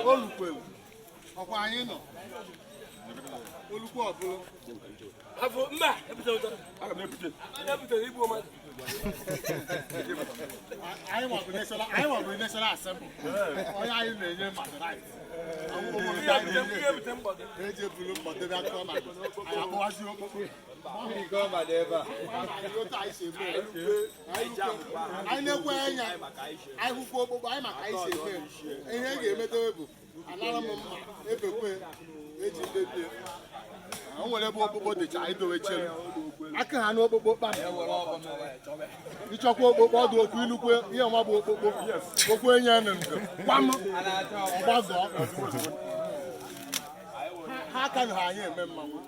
Olukwelu ọkwa anyị nọ olukwu ọbụla. Afọ mba ebute ụtọ. Aga m ebute. Ebutere igbu mmadụ. Anyị nwa bụ national, anyị nwa bụ national assembly. Onye anyị na-enye mmadụ right. Ihe ebute mgbado. Eji ebulu mgbado bịa tụọ mmadụ, anyị akpọwazi okpokpo. Anyị na-ekwe anya, anyị hụkwa okpokpo anyị maka anyị si eme ihe ga-emedewe bụ anara m mma ebekwe eji mebie. O nwere ebe okpokpo dịcha, anyị dowechere aka ha n'okpokpo kpam. Ịchọkwa okpokpo ọdụ okwu ilukwe ihe ọma bụ okpokpo okwu enye nụ ndo kwam ọgbazọ ha aka na anyị eme mmanwụ.